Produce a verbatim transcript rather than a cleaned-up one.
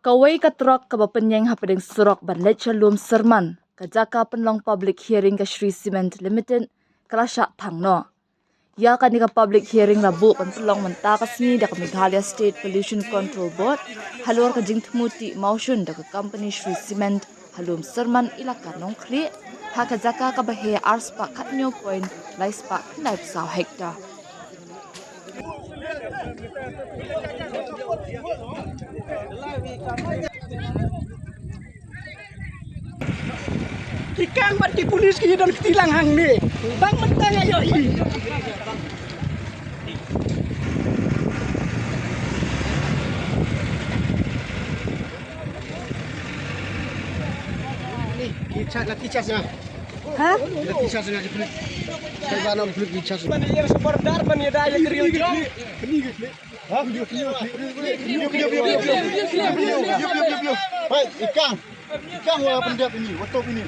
Kawei ka trok kaba pynïeng hapdeng surok ban leit sha Lum Syrman, ka jaka pynlong public hearing ka Shree Cement Limited, ka la shah thang noh. Ïa kane ka public hearing la buh ban pynlong mynta ka sngi da ka Meghalaya State Pollution Control Board halor ka jingthmu tih mawshun da ka company Shree Cement ha Lum Syrman Elaka Nongkhlieh, ha ka jaka kaba heh ar spah khathynñiew point lai spah khyndai phew saw hektar. Ki kang bad ki pulis ki don kti lang hangne. Tang mynta nga ïohi. Ki charge, la ki charge na. Ha? La ki charge na ki pulis. Kai ba na pulis ki charge. Ban ïa super dar ban ïa da ïa kriu jong. Hai, ikang. Ikang wa pendap ini, wa top ini.